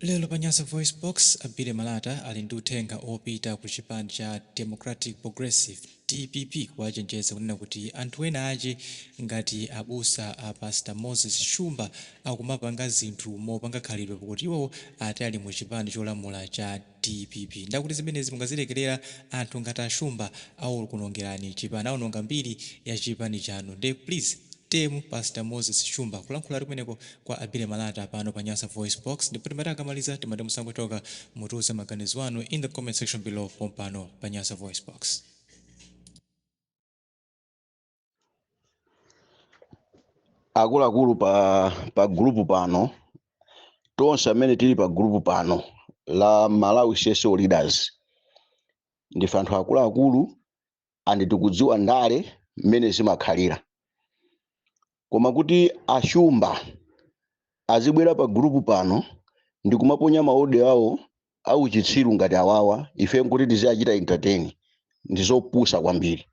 Lero pa Nyasa VoiceBox, a Billy Malata ali ndi uthenga opita ku chipani cha Democratic Progressive, dpp, kuwachenjeza kunena kuti anthu ena ache ngati abusa a Pastor Moses Shumba akumapanga zinthu mopanga khalidwe pokuti iwowo ati ali mu chipani cholamula cha dpp ndakuti zimenezi mukazilekelera anthu ngati a Shumba akuonongerani chipani, aononga mbiri ya chipani chanu nde please Temu Pastor Moses Shumba kulankhulatu kumeneko kwa a Billy Malata pano pa Nyasa VoiceBox ndipo timati akamaliza timati musangochoka mutiuze maganizo anu in the comment section below pompano pa Nyasa VoiceBox. Akuluakulu pa group pano, tonse amene tili pa group pano la Malawi CSO Leaders ndife anthu akuluakulu and tikudziwa ndale mmene zimakhalira. Koma kuti Ashumba azibwera pa group pano ndikumaponya ma audio awo auchitsiru ngati awawa, ife nkuti tiziachita entertain, ndizopusa kwambiri.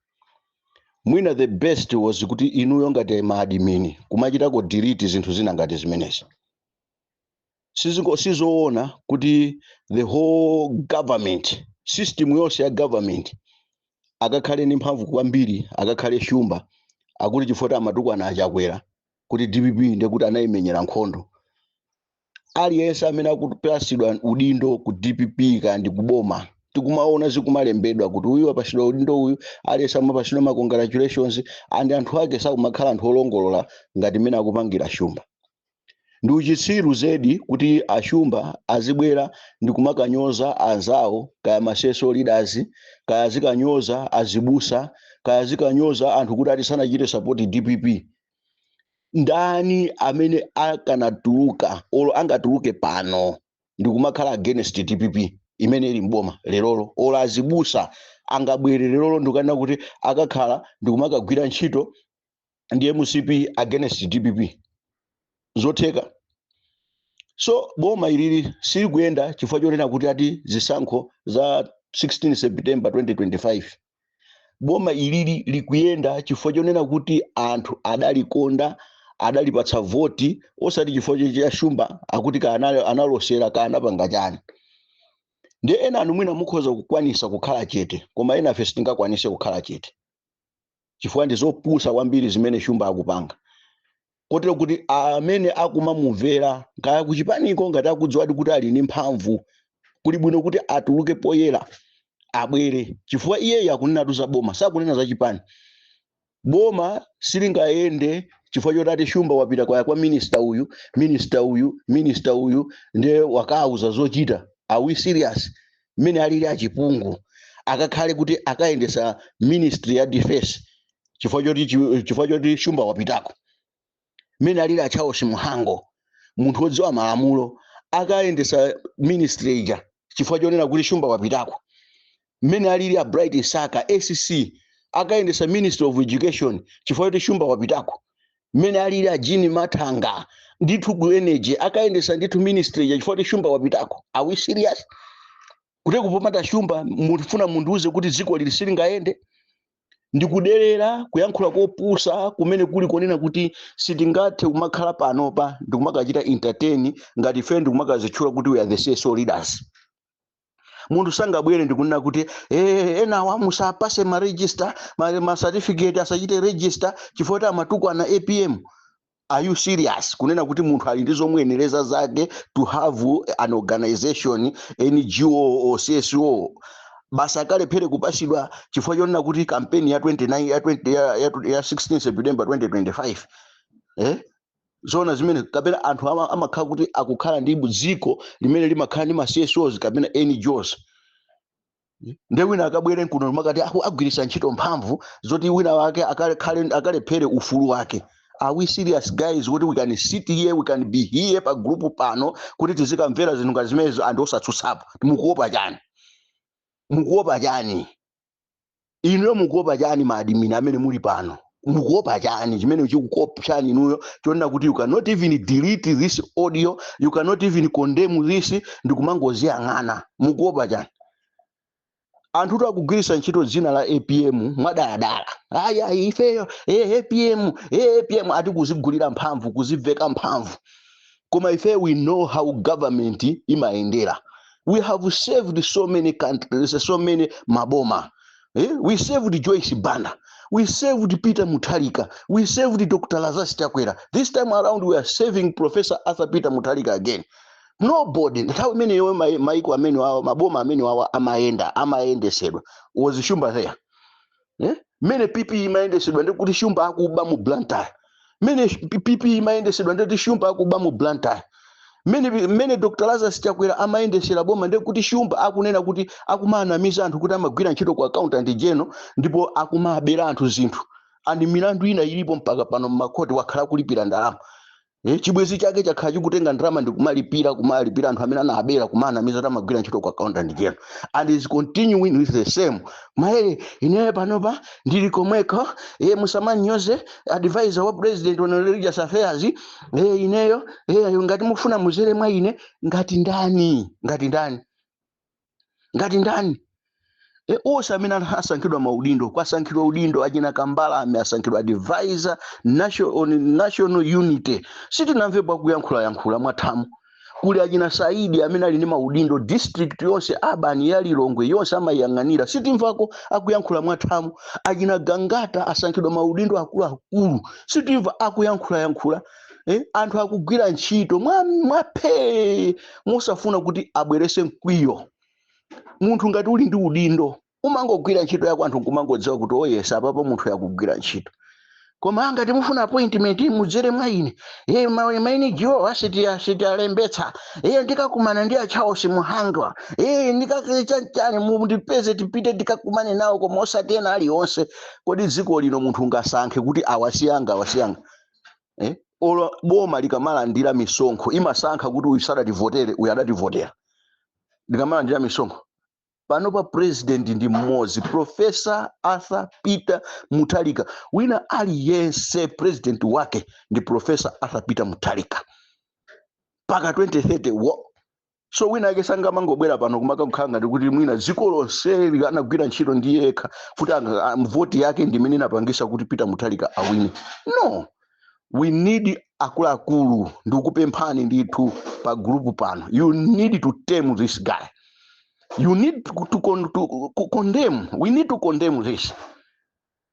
Mwina the best was kuti inuyo ngati ma admin kumachitako delete zinthu zina ngati zimenezi. Sizoona kuti the whole government system yonse ya government akakhale ndi mphamvu kwambiri, akakhale Shumba akuti chifukwa amatukwana Achakwera kuti DPP ndekuti anayimenyera nkhondo. Aliyense amene akupasidwa udindo ku DPP kandi kuboma, tikumaona zikumalembedwa kuti uyu wapasidwa udindo uyu, aliyense amapasidwa ma congratulations, and anthu ake sakumakhala anthu olongolola ngati mmene akupangira Shumba. Ndi uchitsiru zedi kuti Ashumba azibwera ndi kumakanyoza anzawo, kaya ma CSO leaders, kaya azikanyoza azibusa, kaya azikanyoza anthu kuti ati sanachite support DPP. Ndani amene akanatuluka olo angatuluke pano ndi kumakhala against DPP imene ili mboma lerolo? Olo azibusa angabwere lerolo ndikunena kuti akakhala ndikumakagwira ntchito ndi MCP against DPP? Zotheka? So boma ilili silikuyenda chifukwa chonena kuti ati zisankho za 16 September 2025. Boma ilili likuyenda chifukwa chonena kuti anthu adalikonda, adalipatsa voti, osati chifukwa cha Shumba akuti ka analosera ka anapanga chani. Ndiye ena anu mwina mukhoza kukwanisa kukhala chete, koma ena afe sitingakwanise kukhala chete chifukwa ndi zopusa kwambiri zimene Shumba akupanga, kotero kuti amene akumamumvera kaya kuchipaniko ngati akudziwadi kuti ali ndi mphamvu, kuli bwino kuti atuluke poyera abwere, chifukwa iyeyo akunenatu za boma, sakunena za chipani. Boma silingayende chifukwa choti ati Shumba wapita kwaya kwa minister uyu, minister uyu, minister uyu, ndiye wakauza zochita. Are we serious? Mmene alili achipungu akakhale kuti akayendesa ministry ya defense chifukwa choti Shumba wapitako? Mmene alili a Charles Mhango, munthu wodziwa malamulo, akayendesa ministry ija chifukwa chonena kuti Shumba wapitako? Mmene alili a Bright Msaka SC akayendesa Ministry of Education chifukwa choti Shumba wapitako? Mmene alili a Jean Mathanga ndithu ku energy akayendesa ndithu ministry ija chifukwa choti Shumba wapitako? Are we serious? Kuti kupomata Shumba mufuna mundiuze kuti dziko lili silingayende? Ndikuderera kuyankhula kopusa kumene kuli konena kuti sitingathe kumakhala panopa ndikumakachita entertain ngati ife ndikumakazitchula kuti we are the CSO leaders. Munthu sangabwere ndikunena kuti enawa musapase ma register, ma certificate asachite register chifukwa kuti amatukwana APM. Are you serious? Kunena kuti munthu ali ndi zomwenereza zake to have an organization, NGO or CSO, basi akalephere kupasidwa chifukwa chonena kuti campaign ya 29 ya 20 ya 16 September 2025? Zona zimene kapena anthu amakhala kuti akukhala ndi dziko limene limakhala ndi ma CSOs kapena NGOs, nde wina akabwere nkuno makati agwiritsa ntchito mphamvu zoti wina wake akalephere ufulu wake. Are we serious, guys, kuti we can sit here, we can be here pa group pano kuti tizikamvera zinthu ngati zimenezo anthu osatsutsapo? Mukuopa chani? Mukuopa chani inuyo? Mukuopa chani, ma admin amene muli pano? Mukuopa chani chimene chikukuopsani inuyo chonena kuti you cannot even delete this audio, you cannot even condemn this, ndikumangoziyang'ana? Mukuopa chani? Anthu akugwiritsa ntchito dzina la APM mwadaladala. Aya, ifeyo APM, APM, ati kuzigulira mphamvu, kuziveka mphamvu. Koma ife, we know how government imayendera. We have saved so many countries, so many maboma, eh? We saved Joyce Banda, we saved Peter Mutharika, we saved Dr Lazarus Chakwera. This time around we are saving Professor Arthur Peter Mutharika again. Nobody, nthawi imeneyo maiko amene wawa, maboma amene wawa amayenda, amayendesedwa, was Shumba there, eh? Mmene PP imayendesedwa, ndikuti Shumba akuba mu Blantyre. Mmene PP imayendesedwa, ndikuti Shumba akuba mu Blantyre. Mmene Dr Lazarus Chakwera amayendesera boma, ndikuti Shumba akunena kuti akumanamiza anthu kuti amagwira ntchito ku Accountant General, ndipo akumabera anthu zinthu, and milandu ina ilipo mpaka pano mmakhoti. Wakhala kulipira ndalama, eh, chibwezi chake chakhala chikutenga ndalama ndi kumalipira, kumalipira anthu amene anabera, kumanamiza kuti amagwira ntchito ku Accountant General, and is continuing with the same. Maere ineyo panopa ndili komweko, eh, musamanyoze advisor wa president on religious affairs, eh, ineyo, eh, ngati mufuna muzere mwa ine. Ngati ndani? Ngati ndani? Ngati ndani? E, onse amene asankhidwa maudindo, kwasankhidwa udindo achina Kambalame, asankhidwa advisor national, on national unity, sitinamvepo akuyankhulayankhula mwathamu. Kuli achina Saidi amene ali ndi maudindo, district yonse urban ya Lilongwe yonse amayiyang'anira, sitimvako akuyankhula mwathamu. Achina Gangata asankhidwa maudindo akuluakulu, sitimva akuyankhulayankhula. Eh, anthu akugwira ntchito mwaphee, mosafuna kuti abwerese mkwiyo. Munthu ngati uli ndi udindo, umangogwira ntchito yako, anthu nkumangodziwa kuti oyesa apapo munthu yakugwira ntchito. Koma ngati mufuna appointment, mudzere mwa ine, ye mainijiwo asiti alembetsa, iye ndikakumana ndi a Charles Muhangwa, iye ndikachani, mundipeze tipite tikakumane nawo, koma osati ena aliwonse. Kodi dziko lino munthu ungasankhe kuti awasiyanga, awasiyanga, eh? Olo boma likamalandira misonkho, imasankha kuti uyu sadativotere, uyu adativotera? Likamalandira misonkho panopa, president ndi mmodzi, Professor Arthur Peter Mutharika. Wina aliyense president wake ndi Professor Arthur Peter Mutharika mpaka 2030 wo. So wina ake sangamangobwera pano kumakakhala ngati kuti mwina dziko lonse likanagwira ntchito ndi yekha, kuti voti yake ndimene inapangisa kuti Peter Mutharika awine. No, we need akuluakulu, ndikupemphani ndithu pa group pano, you need to tame this guy. You need to condemn, we need to condemn this.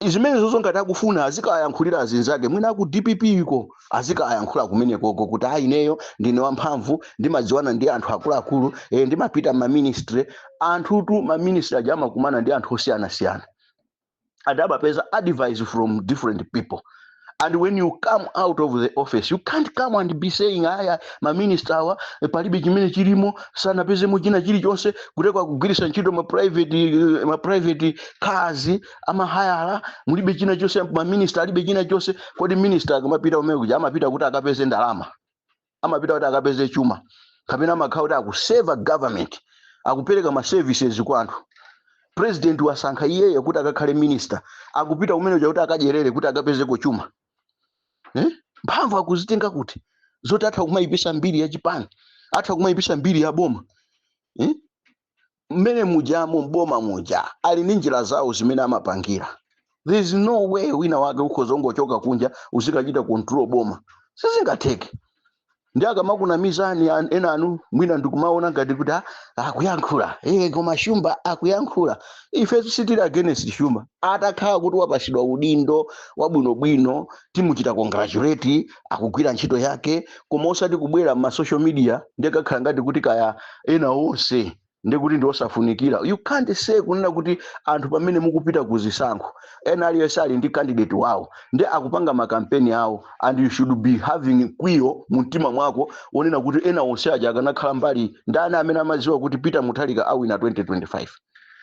Zimene zozo ngati akufuna azikayankhulira azinzake, mwina aku DPP iko, azikayankhula kumenekoko kuti ayi, ineyo ndine wamphamvu, ndimadziwana ndi anthu akuluakulu, eh, ndimapita maministry. Anthutu maministry aja amakumana ndi anthu osiyanasiyana and amapeza advice from different people. And when you come out of the office, you can't come and be saying, "Aya maminister awa, eh, palibe chimene chilimo, sanapezemo china chilichonse, kutekwa kugwiritsa ntchito ma private cars amahayala, mulibe china chonse, maminister alibe china chonse." Kodi minister akamapita kumene kuja, amapita kuti akapeze ndalama, amapita kuti akapeze chuma, kapena amakhala kuti akuseva government, akupereka ma services kwa anthu? President wasankha iyeyo kuti akakhale minister, akupita kumene kuja kuti akadyerere, kuti akapezeko chuma, eh? Mphamvu akuzitenga kuti zoti atha kumayipisa mbiri ya chipani, atha kumayipisa mbiri ya boma, eh? Mmene mujamo mboma muja ali ndi njira zawo zimene amapangira. There is no way wina wake ukhoza ungochoka kunja uzikachita control boma, sizingatheke. Ndi akamakunamizani ena anu, mwina ndikumaona ngati kuti akuyankhula, eh, koma Shumba akuyankhula. Ife sitili against Shumba. Atakhala kuti wapasidwa udindo wabwinobwino, timuchita congratulate, akugwira ntchito yake, koma osati kubwera ma social media ndikakhala ngati kuti kaya ena onse ndikuti ndi osafunikira. You can't say kunena kuti anthu pamene mukupita ku zisankho, ena aliyense ali ndi candidate wawo, ndi akupanga makampeni awo, and you should be having kwiyo mu mtima mwako wonena kuti ena onse aja akanakhala mbali. Ndani amene amadziwa kuti Peter Mutharika awina 2025?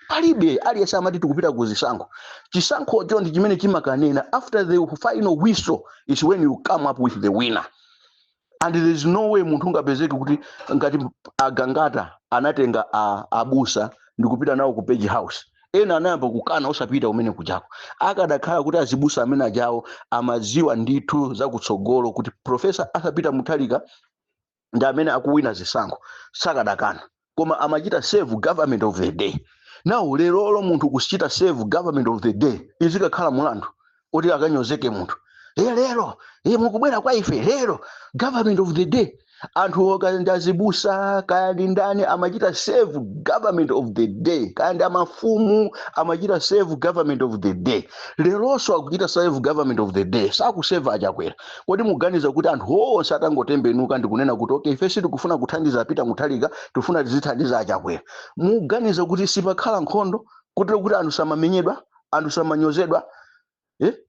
Palibe. Aliyense amati tikupita ku zisankho. Chisankhocho ndi chimene chimakanena. After the final whistle is when you come up with the winner, and there is no way munthu ungapezeke kuti ngati Agangata anatenga abusa ndikupita nawo ku Page House, ena anayamba kukana osapita kumene kujako. Akadakhala kuti azibusa amene ajawo amadziwa ndithu zakutsogolo kuti Professor Arthur Peter Mutharika ndi amene akuwina zisankho, sakadakana, koma amachita serve government of the day. Now lerolo munthu kuchita serve government of the day izikakhala mulandu kuti akanyozeke munthu. E, lero e, mukubwera kwa ife lero, government of the day. Anthu kaya ndi azibusa, kaya ndi ndani, amachita serve government of the day. Kaya ndi amafumu, amachita serve government of the day. Leronso akuchita serve government of the day, sakuseva aChakwera. Kodi muganiza kuti anthu onse atangotembenuka ndikunena kuti, "Okay, ife sitikufuna kuthandiza Peter Mutharika, tifuna tizithandiza aChakwera," muganiza kuti sipakhala nkhondo, kutero kuti anthu samamenyedwa, anthu samanyozedwa?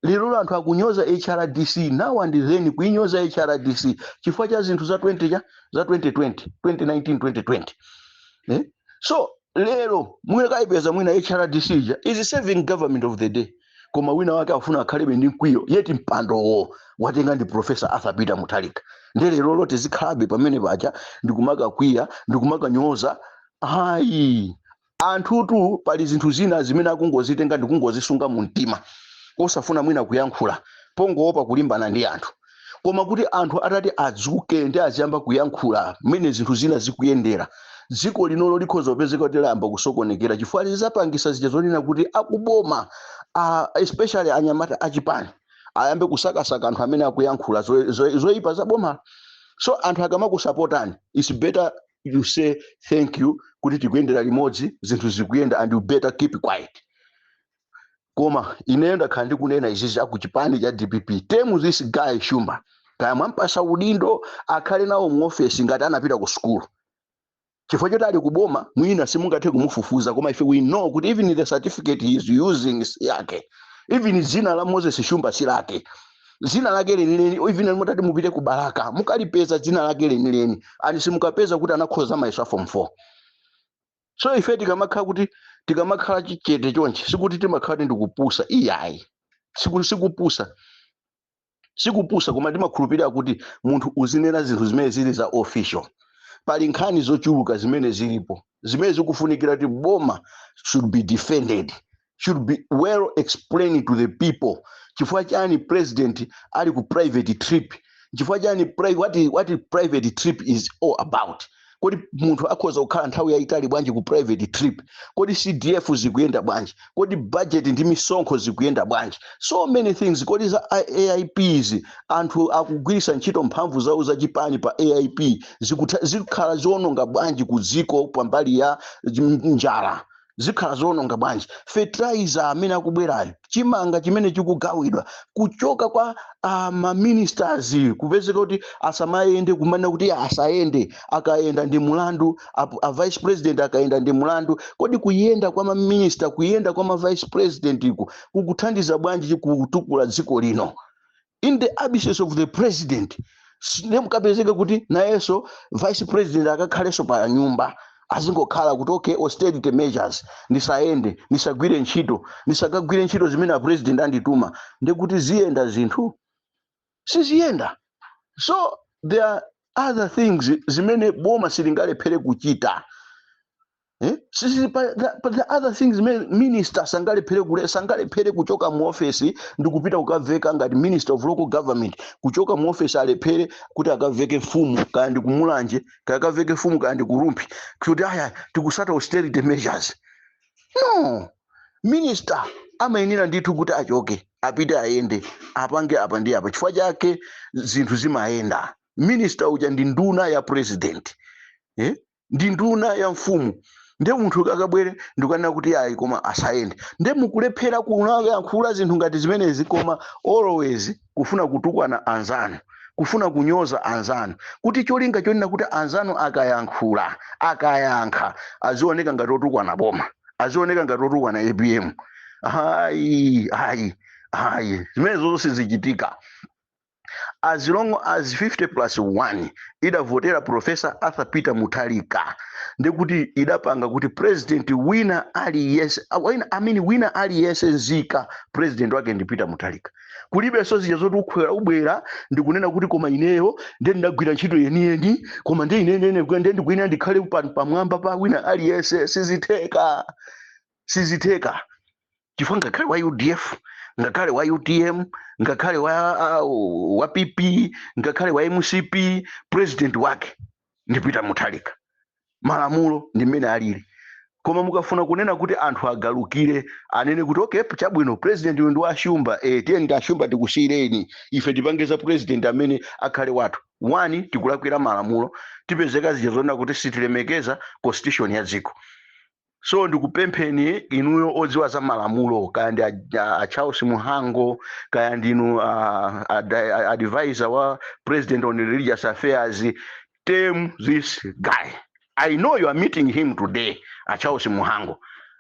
Lero anthu akunyoza HRDC now and then, kuinyoza HRDC chifukwa cha zinthu za 20 cha za 2020, 2019, 2020, eh? So lero mwina kayipeza mwina HRDC ija is serving government of the day, koma wina wake afuna akhalebe ndi mkwiyo, yeti mpandowo watenga ndi Professor Arthur Peter Mutharika. Ndi lero lote zikhalabe pamene paja ndikumakakwiya, ndikumakanyoza. Ayi, anthutu pali zinthu zina zimene akungozitenga ndikungozisunga mu mtima, osafuna mwina kuyankhula pongoopa kulimbana ndi anthu. Koma kuti anthu atati adzuke ndi aziyamba kuyankhula mmene zinthu zina zikuyendera, dziko linolo likhoza kupezeka kuti layamba kusokonekera, chifukwa lizapangisa zija zonena kuti akuboma, especially anyamata achipani, ayambe kusakasaka anthu amene akuyankhula zoyipa za boma. So anthu akamakusapotani, it's better you say thank you kuti tikuyendera limodzi, zinthu zikuyenda, and you better keep quiet. Koma ineyo ndakhala ndikunena izizi, akuchipani cha DPP, temu this guy Shumba, kaya mwampasa udindo, akhale nawo muofesi ngati anapita ku sukulu. Chifukwa choti ali kuboma, mwina simungathe kumufufuza, koma ife we know kuti even the certificate he is using si yake, even dzina la Moses Shumba si lake, dzina lake lenileni. Even mutati mupite ku Balaka, mukalipeza dzina lake lenileni, and simukapeza kuti anakhoza mayeso a Form 4. So ife tikamakhala kuti tikamakhala chichete chonchi, sikuti timakhala kuti ndikupusa, iyayi. Sikupusa, sikupusa, koma timakhulupirira kuti munthu uzinena zinthu zimene zili za official. Pali nkhani zochuluka zimene zilipo, zimene zikufunikira kuti boma should be defended, should be well explained to the people. Chifukwa chani president ali ku private trip? Chifukwa chani what private trip is all about? Kodi munthu akhoza kukhala nthawi yayitali bwanji ku private trip? Kodi CDF zikuyenda bwanji? Kodi budget ndi misonkho zikuyenda bwanji? So many things. Kodi za AIPs, anthu akugwiritsa ntchito mphamvu zawo zachipani pa AIP, zikhala ziwononga bwanji ku dziko pambali ya njala? Zikhala zowononga bwanji? Fertilizer amene akubwerayo, chimanga chimene chikugawidwa kuchoka kwa maministers, kupezeka kuti asamayende, kumanena kuti asayende, akayenda ndi mulandu, a vice president akayenda ndi mulandu. Kodi kuyenda kwa maminister, kuyenda kwa ma vice president iku kukuthandiza bwanji kutukula dziko lino in the absence of the president? Nemukapezeka kuti nayenso vice president akakhalenso pa nyumba, azingokhala kuti, "Okay, austerity measures, ndisayende, ndisagwire ntchito, ndisakagwire ntchito zimene a president andituma," ndikuti ziyenda zinthu? Siziyenda. So there are other things zimene boma silingalephere kuchita, eh? Sisi, pa the other things zimene minister sangalephere sangalephere kuchoka mu office ndikupita kukaveka ngati minister of local government, kuchoka mu office alephere kuti akaveke mfumu, kaya ndi kuMulanje, kaya akaveke mfumu, kaya ndi kuRumphi, kuti aya tikusata austerity measures. No, minister amayenera ndithu kuti achoke, apite, ayende, apange apa ndi apa. Chifukwa chake zinthu zimayenda. Minister uja ndi nduna ya president, eh? Ndi nduna ya mfumu. Nde munthu akabwere ndikanena kuti ayi, koma asayende, nde mukulephera kuyankhula zinthu ngati zimenezi, koma always kufuna kutukwana anzanu, kufuna kunyoza anzanu, kuti cholinga chonena kuti anzanu akayankhula, akayankha, azioneka ngati otukwana boma, azioneka ngati otukwana APM. Ayi, ayi, ayi, zimene zonse zichitika as long as 50 plus 1 idavotera Professor Arthur Peter Mutharika, ndikuti idapanga kuti president wina aliyense, wina, I mean, wina aliyense nzika, president wake ndi Peter Mutharika. Kulibenso zija zoti ukhwera ubwera ndikunena kuti, "Koma ineyo ndiye ndinagwira ntchito yeniyeni, koma ndi inenene ndiye ndikuyenera ndikhale pamwamba pa wina aliyense." Sizitheka, sizitheka, chifukwa ngakhale wa UDF, ngakhale wa UTM, ngakhale wa PP, ngakhale wa MCP, president wake ndi Peter Mutharika. Malamulo ndi mmene alili. Koma mukafuna kunena kuti anthu agalukire, anene kuti, "Okay, chabwino, president uyu ndi wa Shumba, tiye ndi Ashumba, tikusiyireni ife tipange za president amene akhale wathu." One, tikulakwira malamulo, tipezeka zija zonena kuti sitilemekeza constitution ya dziko. So ndikupempheni inuyo odziwa za malamulo, kaya ndi a Charles Muhango, kaya ndinu advisor wa president on religious affairs, tame this guy. I know you are meeting him today. A Charles Muhango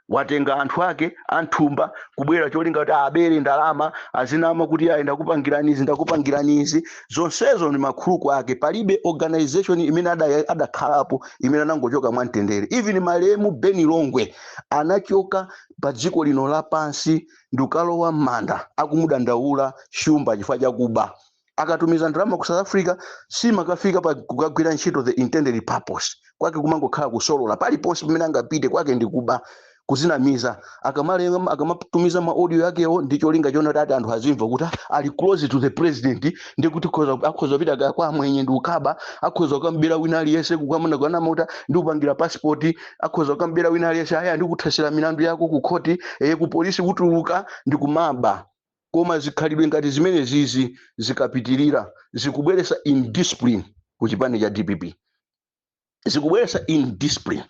watenga anthu ake anthumba kubwera cholinga kuti abere ndalama, azinama kuti ayi, ndakupangirani izi, ndakupangirani izi. Zonsezo ndi makhuluku ake. Palibe organization imene adakhalapo imene anangochoka mwamtendere. Even malemu Beni Longwe anachoka pa dziko lino lapansi ndikukalowa m'manda akumudandaula Shumba chifukwa chakuba. Akatumiza ndalama ku South Africa, simakafika pa kukagwira ntchito the intended purpose. Kwake kumangokhala kusolola paliponse pamene angapite, kwake ndikuba, kuzinamiza. Akamalenga, akamatumiza ma audio yakewo ndi cholinga chona kuti ati anthu azimva kuti ali close to the president, ndi kuti akhoza kupita kaya kwa mwenye ndi ukaba, akhoza kukambira wina aliyense kukamana kanamota ndi kupangira passport, akhoza kukambira wina aliyense, aya, ndikuthasira milandu yako ku khoti, ku polisi kutuluka ndi kumaba. Koma zikhalidwe ngati zimene zizi zikapitirira, zikubweretsa indiscipline ku chipani cha DPP, zikubweretsa indiscipline.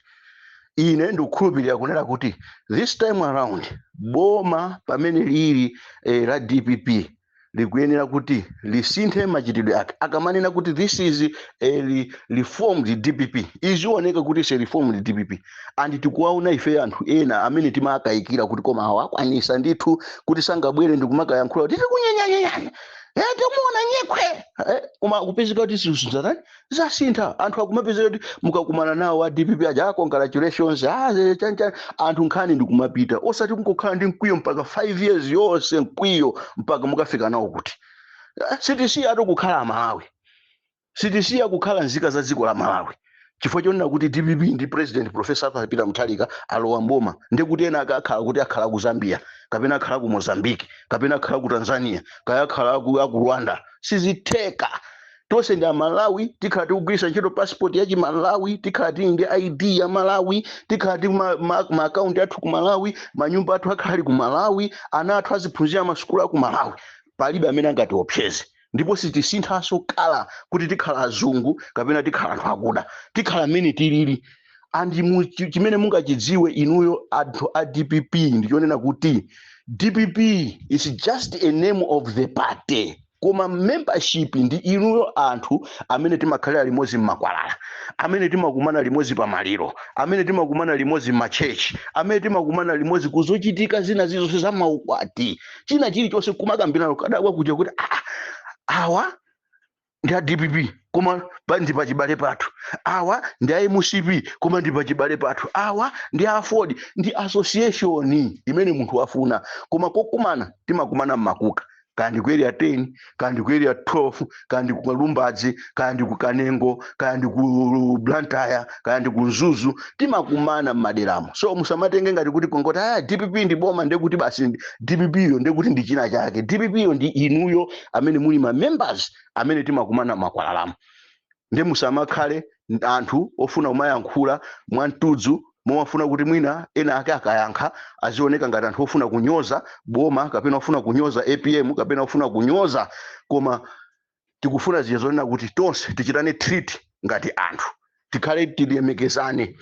Ine ndikukhulupirira kunena kuti this time around boma pamene lili la DPP likuyenera kuti lisinthe machitidwe ake. Akamanena kuti this is a reformed DPP, izioneka kuti is a reformed DPP. And tikuwaona ife anthu ena amene timakayikira kuti koma awa akwanisa ndithu kuti sangabwere ndikumakayankhula kuti tikunyenyanyenya, timuona nyekwe, koma kupezeka kuti zinthu zatani, zasintha. Anthu akumapezeka kuti mukakumana nawo a DPP aja, "Congratulations," chanchani, anthu nkhani ndikumapita, osati kungokhala ndi mkwiyo mpaka 5 years yonse, mkwiyo mpaka mukafika nawo kuti sitisiya atu kukhala Amalawi, sitisiya kukhala nzika za dziko la Malawi chifukwa chonena kuti DPP ndi President Professor Arthur Peter Mutharika alowa mboma, ndikuti ena akakhala kuti akhala ku Zambia, kapena akhala ku Mozambique, kapena akhala ku Tanzania, kaya akhala aku Rwanda. Sizitheka. Tonse ndi Amalawi. Tikhala tikugwiritsa ntchito passport ya Chimalawi, tikhala tili ndi ID ya Malawi, tikhala tili ma account athu ku Malawi, manyumba athu akhala ali ku Malawi, ana athu aziphunzira masukulu aku Malawi. Palibe amene angatiopseze, ndipo sitisinthanso kala kuti tikhala azungu kapena tikhala anthu akuda. Tikhala mmene tilili. And chimene mungachidziwe inuyo anthu a DPP ndichonena kuti DPP is just a name of the party, koma membership ndi inuyo anthu amene timakhalira limodzi mmakwalala, amene timakumana limodzi pamaliro, amene timakumana limodzi mmachechi, amene timakumana limodzi kuzochitika zina zilizonse za maukwati, china chilichonse, kumakambirana kadakwa kuja kuti awa ndi a DPP koma ndi pachibale pathu, awa ndi a MCP koma ndi pachibale pathu, awa ndi a AFORD. Ndi association imene munthu afuna, koma kokumana timakumana mmakuka, kaya ndi ku Area 10, kaya ndi ku Area 12, kaya ndi ku Lumbadzi, kaya ndi ku Kanengo, kaya ndi ku Blantyre, kaya ndi ku Mzuzu, timakumana mmaderamo. So musamatenge ngati kuti kongoti aya DPP ndi boma, ndekuti basi DPP yo ndekuti ndi china chake. DPP yo ndi inuyo amene muli ma members amene timakumana makwalalamo. Ndi musamakhale anthu ofuna kumayankhula mwamtudzu, momafuna kuti mwina ena ake akayankha azioneka ngati anthu ofuna kunyoza boma, kapena ofuna kunyoza APM, kapena ofuna kunyoza. Koma tikufuna zija zonena kuti tonse tichitane treat ngati anthu, tikhale tilemekezane.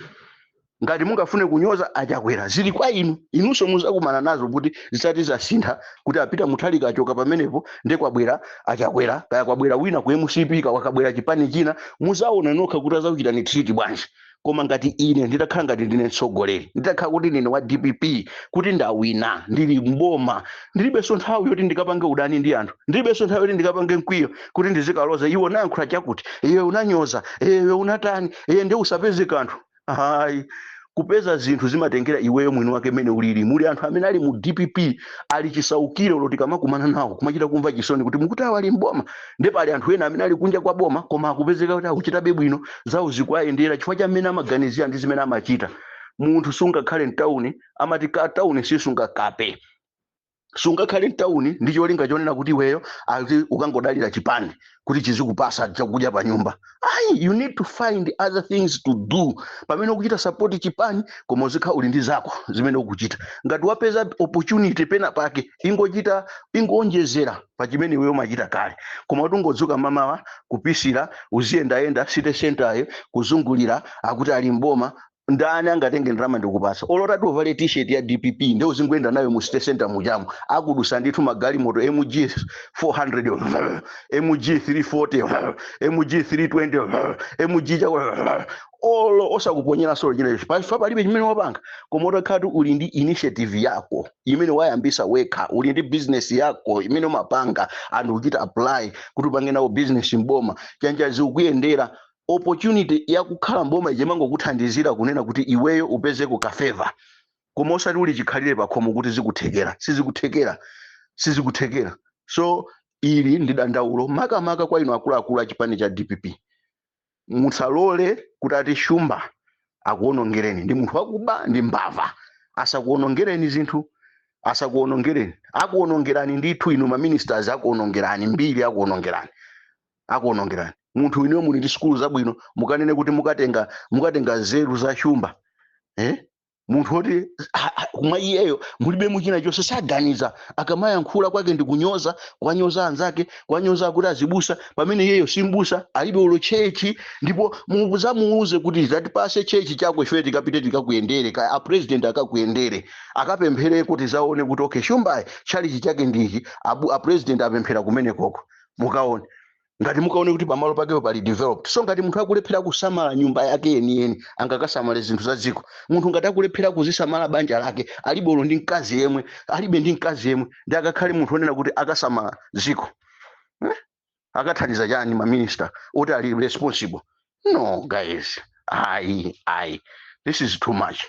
Ngati mungafune kunyoza Achakwera, zili kwa inu. Inunso muzakumana nazo kuti zisati zasintha, kuti apita Mutharika achoka pamenepo, ndi kwabwera Achakwera, kaya kwabwera wina ku MCP, kwakabwera chipani china, muzaona nokha kuti azakuchitani treat bwanji. Koma ngati ine nditakhala ngati ndine mtsogoleri, nditakhala kuti ndine wa DPP, kuti ndawina, ndili mboma, ndilibenso nthawi yoti ndikapange udani ndi anthu, ndilibenso nthawi yoti ndikapange mkwiyo kuti ndizikaloza iwe unayankhula chakuti, iwe unanyoza, iwe unatani, iye ndi usapeze kanthu. Hayi, kupeza zinthu zimatengera iweyo mwini wake mene ulili. Muli anthu amene ali mu DPP ali chisaukiro, loti kamakumana nawo kumachita kumva chisoni kuti mukuti awa ali mboma. Ndipo pali anthu ena amene ali kunja kwa boma koma akupezeka kuti akuchitabe bwino, zawo zikuayendera chifukwa cha mmene amaganizira ndi zimene amachita. Munthu sungakhale mtawuni, amati ka tawuni sisunga kape. Sungakhale mtawuni ndi cholinga chonena kuti iweyo ati ukangodalira chipani kuti chizikupasa chakudya pa nyumba. Ayi, you need to find other things to do pamene ukuchita support chipani, koma uzikhala uli ndi zako zimene ukuchita. Ngati wapeza opportunity pena pake, ingochita, ingoonjezera pa chimene iweyo umachita kale. Koma kuti ungodzuka mamawa kupisira, uziyendayenda city center kuzungulira, akuti ali mboma, ndani angatenge ndalama ndikupasa? Olotati uvale T-shirt ya DPP ndi uzingoyenda nayo mu city center muchamo, akudusa ndithu magalimoto MG 400, MG 340, MG 320, MG chako, olo osakuponyera solo chinecho, pafa palibe chimene wapanga. Koma utakhala uli ndi initiative yako imene wayambisa wekha, uli ndi business yako imene umapanga, anthu kuchita apply kuti upange nawo business mboma, chanja zikuyendera. Opportunity yakukhala mboma ichimangokuthandizira kunena kuti iweyo upezeko ka favour, koma osati uli chikhalire pakhomo kuti zikuthekera. Sizikuthekera, sizikuthekera. So ili ndi dandaulo makamaka kwa inu akuluakulu a chipani cha DPP. Musalole kuti ati Shumba akuonongereni. Ndi munthu wakuba, ndi mbava. Asakuonongereni zinthu, asakuonongereni. Akuonongerani ndithu inu ma ministers, akuonongerani mbiri, akuonongerani, akuonongerani. Munthu inuyo muli ndi sukulu zabwino, mukanene kuti mukatenga zeru za Shumba, eh? Munthu woti kumwa iyeyo mulibe muchina chonse, saganiza. Akamayankhula kwake ndi kunyoza, kwanyoza anzake, kwanyoza kuti azibusa, pamene iyeyo simbusa, alibe ulo church. Ndipo muzamuuze kuti zatipase church chako, ife tikapite tikakuyendere, ka a president akakuyendere, akapemphere kuti zaone kuti okay, Shumbayi chalichi chake ndichi, a president apemphera kumene koko. Mukaone ngati mukaone kuti pamalo pakepo pali developed. So ngati munthu akulephera kusamala nyumba yake yeniyeni, angakasamale zinthu za dziko? Munthu ngati akulephera kuzisamala banja lake, alibe ulo ndi mkazi yemwe, alibe ndi mkazi yemwe, ndi akakhale munthu onena kuti akasamala dziko, eh? Akathandiza chani ma minister oti ali responsible? No guys, ayi, ayi, this is too much.